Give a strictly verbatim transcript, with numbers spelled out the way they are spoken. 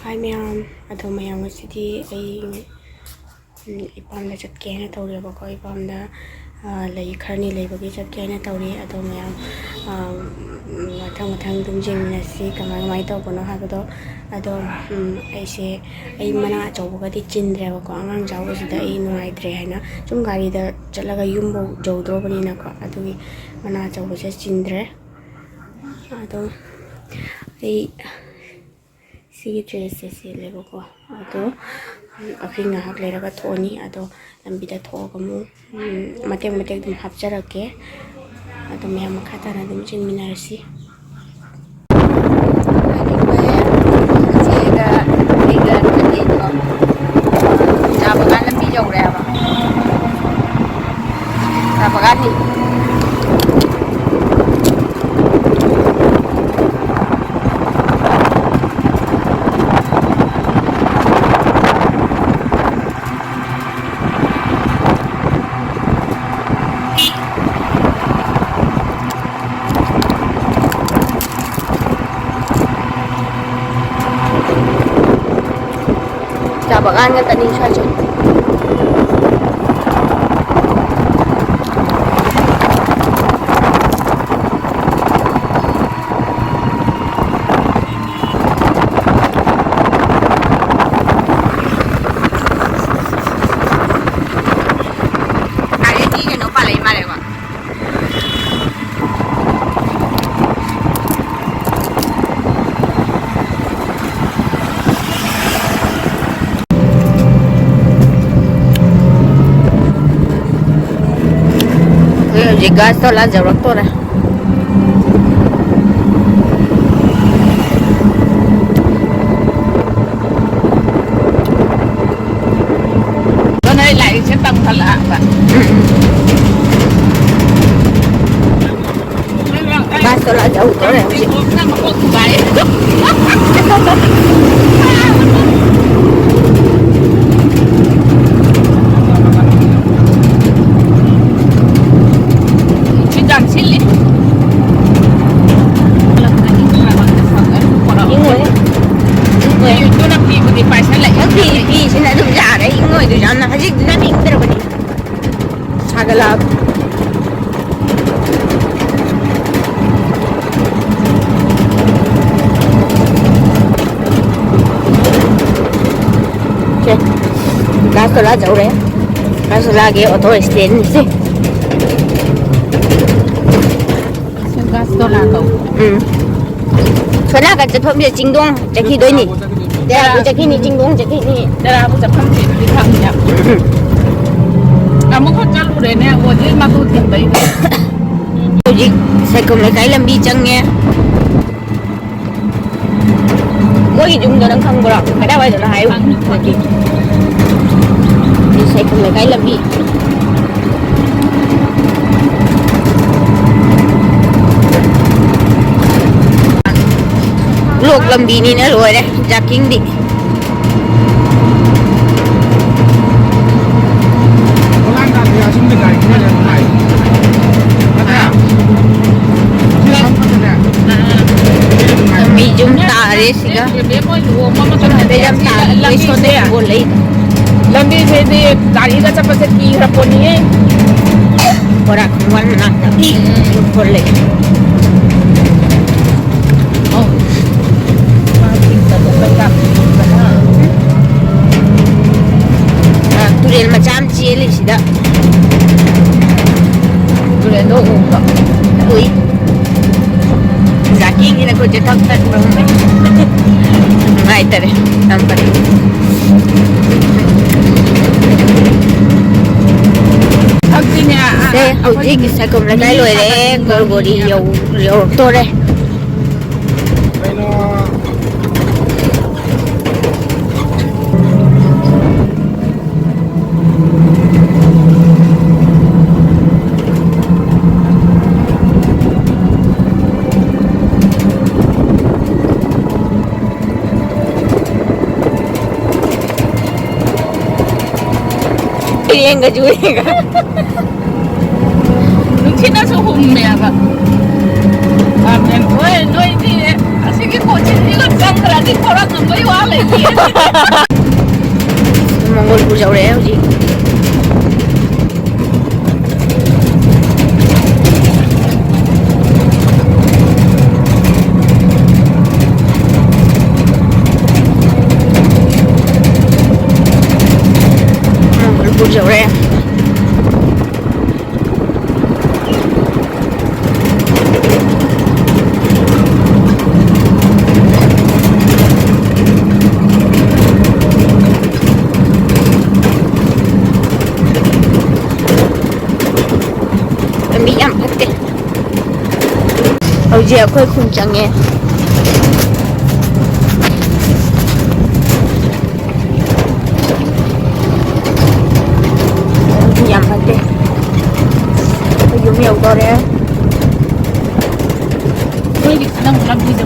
ꯍꯥꯏ ꯃꯌꯥꯝ, ꯑꯗꯣ ꯃꯌꯥꯝ, ꯉꯁꯤꯗꯤ ꯑꯩ, ꯎꯝ, ꯏꯄꯥꯝꯗ ꯆꯠꯀꯦ ꯍꯥꯏꯅ ꯇꯧꯔꯦꯕꯀꯣ꯫ ꯏꯄꯥꯝꯗ, ꯑ, ꯂꯩ ꯈꯔꯅꯤ ꯂꯩꯕꯒꯤ ꯆꯠꯀꯦ ꯍꯥꯏꯅ ꯇꯧꯔꯤ꯫ ꯑꯗꯣ ꯃꯌꯥꯝ, ꯑ, ꯃꯊꯪ ꯃꯊꯪ ꯑꯗꯨꯝ ꯌꯦꯡꯃꯤꯟꯅꯁꯤ, ꯀꯃꯥꯏ ꯀꯃꯥꯏꯅ ꯇꯧꯕꯅꯣ ꯍꯥꯏꯕꯗꯣ꯫ ꯑꯗꯣ, ꯎꯝ, ꯑꯩꯁꯦ, ꯑꯩ ꯃꯅꯥ ꯑꯆꯧꯕꯒꯗꯤ ꯆꯤꯟꯗ꯭ꯔꯦꯕꯀꯣ, ꯑꯉꯥꯡ ꯆꯥꯎꯕꯁꯤꯗ ꯑꯩ ꯅꯨꯡꯉꯥꯏꯇ꯭ꯔꯦ ꯍꯥꯏꯅ, ꯁꯨꯝ ꯒꯥꯔꯤꯗ ꯆꯠꯂꯒ ꯌꯨꯝꯐꯧ ꯌꯧꯗ꯭ꯔꯣꯕꯅꯤꯅꯀꯣ, ꯑꯗꯨꯒꯤ ꯃꯅꯥ ꯑꯆꯧꯕꯁꯦ ꯆꯤꯟꯗ꯭ꯔꯦ꯫ ꯑꯗꯣ ꯑꯩ ꯁꯤꯒꯤ ꯗ꯭ꯔꯦꯁꯁꯦ ꯁꯦꯠꯂꯦꯕꯀꯣ꯫ ꯑꯗꯣ ꯑꯩꯈꯣꯏ ꯉꯥꯏꯍꯥꯛ ꯂꯩꯔꯒ ꯊꯣꯛꯑꯅꯤ꯫ ꯑꯗꯣ ꯂꯝꯕꯤꯗ ꯊꯣꯛꯑꯒ ꯑꯃꯨꯛ, ꯎꯝ, ꯃꯇꯦꯛ ꯃꯇꯦꯛ ꯑꯗꯨꯝ ꯍꯥꯞꯆꯔꯛꯀꯦ꯫ ꯑꯗꯣ ꯃꯌꯥꯝ ꯃꯈꯥ ꯇꯥꯅ ꯑꯗꯨꯝ ꯌꯦꯡꯃꯤꯟꯅꯔꯁꯤ꯫ ꯏꯆꯦꯒ ꯑꯩꯒ ꯆꯠꯂꯤꯀꯣ꯫ ꯆꯥ ꯕꯒꯥꯟ ꯂꯝꯕꯤ ꯌꯧꯔꯦꯕ꯫ ꯆꯥ ꯕꯒꯥꯟꯅꯤ꯫ ꯆꯥ ꯕꯒꯥꯟ ꯉꯥꯛꯇꯅꯤ ꯁ꯭ꯋꯥꯏꯁꯦ꯫ ꯒꯥꯔꯤꯗꯤ ꯀꯩꯅꯣ ꯄꯥꯜꯂꯛꯏ ꯃꯥꯜꯂꯦꯀꯣ꯫ ꯑꯩꯈꯣꯏ ꯍꯧꯖꯤꯛ ꯒꯥꯁ ꯇꯣꯂꯥ ꯌꯧꯔꯛꯇꯣꯔꯦ꯫ ꯑꯗꯨꯅ ꯑꯩ ꯂꯥꯏꯔꯤꯛꯁꯦ ꯇꯝꯈꯠꯂꯛꯑꯕ꯫ ꯕꯥꯁ ꯊꯣꯛꯂꯛꯑꯗꯤ ꯑꯃꯨꯛ ꯇꯧꯔꯦ ꯍꯧꯖꯤꯛ꯫ ꯁꯤ ꯌꯥꯝ ꯁꯤꯜꯂꯤ꯫ ꯏꯪꯉꯣꯏ꯫ ꯏꯪꯉꯣꯏ꯫ ꯄꯥꯏꯁꯜꯂꯛꯑꯦ꯫ ꯅꯪ ꯐꯤ, ꯐꯤꯁꯤꯅ ꯑꯗꯨꯝ ꯌꯥꯔꯦ, ꯏꯪꯉꯣꯏꯗꯣꯏꯁꯦ ꯌꯥꯝꯅ꯫ ꯍꯧꯖꯤꯛꯇꯤ ꯅꯪ ꯏꯪꯗ꯭ꯔꯕꯅꯤ꯫ ꯁꯥꯒꯠꯂꯛꯑꯕ꯫ ꯁꯦ, ꯒꯥꯁ ꯇꯣꯂꯥ ꯌꯧꯔꯦ꯫ ꯒꯥꯁ ꯇꯣꯂꯥꯒꯤ ꯑꯣꯇꯣ ꯁ꯭ꯇꯦꯟꯁꯦ꯫ ꯒꯥꯁ ꯇꯣꯂꯥ ꯀꯧ꯫ ꯎꯝ꯫ ꯁꯣꯝ ꯅꯥꯀꯟ ꯆꯠꯐꯝꯁꯦ ꯆꯤꯡꯗꯣꯡ ꯆꯠꯈꯤꯗꯣꯏꯅꯤ꯫ ꯇꯦꯔꯥꯕꯨ ꯆꯠꯈꯤꯅꯤ, ꯆꯤꯡꯗꯣꯡ ꯆꯠꯈꯤꯅꯤ꯫ ꯇꯦꯔꯥꯕꯨ ꯆꯠꯐꯝꯁꯦ ꯑꯗꯨꯗꯤ ꯈꯪꯉꯦ꯫ ꯎꯝ꯫ ꯑꯃꯨꯛꯈꯛ ꯆꯠꯂꯨꯔꯦꯅꯦ, ꯑꯣꯖꯤ ꯃꯇꯨ ꯊꯤꯟꯕꯩꯗꯣ꯫ ꯍꯧꯖꯤꯛ ꯁꯥꯏꯈꯣꯝ ꯂꯩꯀꯥꯏ ꯂꯝꯕꯤ ꯆꯪꯉꯦ꯫ ꯃꯣꯏꯒꯤ ꯌꯨꯝꯗꯣ ꯅꯪ ꯈꯪꯕ꯭ꯔꯣ? ꯀꯗꯥꯏꯋꯥꯏꯗꯅꯣ ꯍꯥꯏꯌꯨ꯫ ꯈꯪꯉꯤ, ꯈꯪꯉꯤ꯫ ꯁꯤ ꯁꯥꯏꯈꯣꯝ ꯂꯩꯀꯥꯏ ꯂꯝꯕꯤ꯫ ꯂꯣꯛ ꯂꯝꯕꯤꯅꯤꯅ ꯂꯣꯏꯔꯦ, ꯖꯥꯀꯤꯡꯗꯤ꯫ ꯊꯣꯡꯒꯥꯟ ꯀꯥꯟꯗ ꯑꯁꯨꯝꯕ ꯒꯥꯔꯤꯁꯤꯅ ꯍꯦꯟꯅ ꯅꯨꯡꯉꯥꯏ꯫ ꯅꯠꯇ꯭ꯔꯥ? ꯁꯤ ꯂꯝ ꯐꯖꯅ ꯃꯤ ꯌꯨꯝ ꯇꯥꯔꯦ ꯁꯤꯒ꯫ ꯕꯦꯝ ꯍꯣꯏ ꯂꯨꯍꯣꯡꯕ ꯃꯇꯝꯗꯗꯤ ꯌꯥꯝ ꯇꯥꯔꯦ꯫ ꯂꯝꯕꯤꯁꯦ, ꯂꯩ꯫ ꯂꯝꯕꯤꯁꯤꯗꯤ ꯒꯥꯔꯤꯒ ꯆꯠꯄꯁꯦ ꯀꯤꯈ꯭ꯔ ꯄꯣꯠꯅꯤꯍꯦ꯫ ꯕꯣꯔꯥ ꯈꯣꯡꯕꯥꯟ ꯃꯅꯥꯛꯇ ꯎꯝ꯫ ꯈꯣꯠꯂꯦ꯫ ꯑꯧ꯫ ꯑ, ꯇꯨꯔꯦꯜ ꯃꯆꯥ ꯑꯃ ꯆꯦꯜꯂꯤꯁꯤꯗ꯫ ꯇꯨꯔꯦꯜꯗꯣ ꯎꯕ꯭ꯔꯣ? ꯎꯏ꯫ ꯖꯥꯀꯤꯒꯤꯅ ꯑꯩꯈꯣꯏꯁꯦ ꯊꯛ ꯊꯛ ꯅꯝꯃꯦ꯫ ꯅꯨꯡꯉꯥꯏꯇꯔꯦ꯫ ꯌꯥꯝ ꯐꯔꯦ꯫ ꯊꯛꯇꯤꯅꯦ, ꯑ, ꯁꯦ, ꯑ, ꯍꯧꯖꯤꯛ ꯑꯩꯈꯣꯏꯒꯤ ꯁꯥꯏꯈꯣꯝ ꯂꯩꯀꯥꯏ ꯂꯣꯏꯔꯦ꯫ ꯃꯤ ꯒꯣꯔꯒꯣꯔꯤ ꯌꯧ-, ꯌꯧꯔꯛꯇꯣꯔꯦ꯫ ꯀꯩꯅꯣ꯫ ꯏꯔꯦꯡꯒꯁꯨ ꯌꯦꯡꯉ꯫ ꯅꯨꯡꯁꯤꯠꯅꯁꯨ ꯍꯨꯝꯃꯦꯕ꯫ ꯍꯣꯏ, ꯅꯣꯏꯗꯤ ꯑꯁꯤ ꯀꯣꯆꯤꯟꯁꯤꯒ ꯆꯪꯈ꯭ꯔꯗꯤ ꯊꯣꯔꯛ ꯉꯝꯕꯩ ꯋꯥ ꯂꯩꯇꯦ꯫ ꯃꯪꯒꯣꯜꯄꯨꯔ ꯌꯧꯔꯛꯑꯦ ꯍꯧꯖꯤꯛ꯫ ꯃꯪꯒꯣꯜꯄꯨꯔ ꯌꯧꯔꯛꯑꯦ꯫ ꯂꯝꯕꯤ ꯌꯥꯝ ꯐꯠꯇꯦ꯫ ꯍꯧꯖꯤꯛ ꯑꯩꯈꯣꯏ ꯈꯨꯟ ꯆꯪꯉꯦ꯫ ꯂꯝꯕꯤ ꯌꯥꯝ ꯐꯠꯇꯦ꯫ ꯑꯩꯈꯣꯏ ꯌꯨꯝ ꯌꯧꯗꯣꯔꯦ꯫ ꯅꯣꯏꯒꯤꯁꯤꯅ ꯑꯃꯨꯛ ꯂꯝꯕꯤꯁꯦ